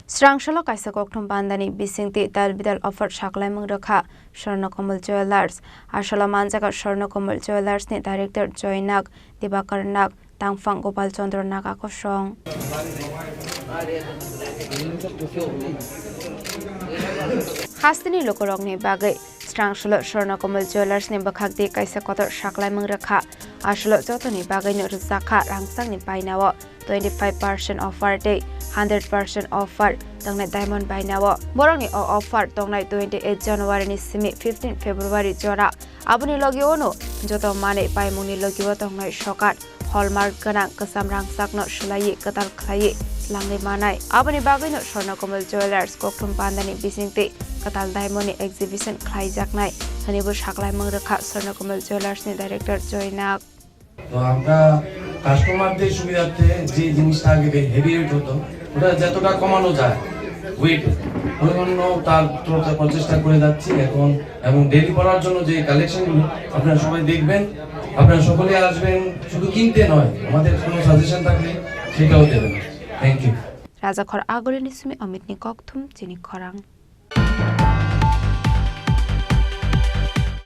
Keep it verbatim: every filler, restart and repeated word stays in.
Srangsalo kaisa kokthum bandani bisingtwi tal bidal offer saklaimung rwkha Swarnakamul Jewellers. Asalo manjaga Swarnakamul Jewellers ni director Joy Nag, Dibakar Nag, tangphang Gopal Chandra Naga kosong. Hasteni lukurokni bagwi Srangsalo Swarnakamul Jewellers ni bwkhak di kaisa kotor saklaimung rwkha. Asalo jotoni bagwino rwjakha rangchakni bainao twenty five percent offer tei hundred percent offer tongnai diamond bainao. Borokni o offer tongnai twenty eight January ni simi fifteen February jora. Aboni logio no joto manwi paimungni logio tongnai sokat, hallmark gwnang kwcham rangchakno swlaiwi kwtal khlaiwi langwi manai. Aboni bagwino Swarnakamul Jewellers kokthum bandani bisingtwi kwtal diamond ni exhibition khlaijaknai hwnwibo saklaimung rwkha Swarnakamul Jewellers ni director Joy Nag. তো আমরা কাস্টমারদের সুবিধার্থে যে জিনিসটা আগে heavy rate হতো, ওটা যতটা কমানো যায় ওয়েট, ওই জন্য তার তরফে প্রচেষ্টা করে যাচ্ছি এখন। এবং ডেলি পরার জন্য যে কালেকশনগুলো আপনারা সবাই দেখবেন, আপনারা সকলে আসবেন, শুধু কিনতে নয়, আমাদের কোনো সাজেশন থাকলে সেটাও দেবেন। Thank you. Rajakhor Agulini simi Amit ni kokthum chini khorang.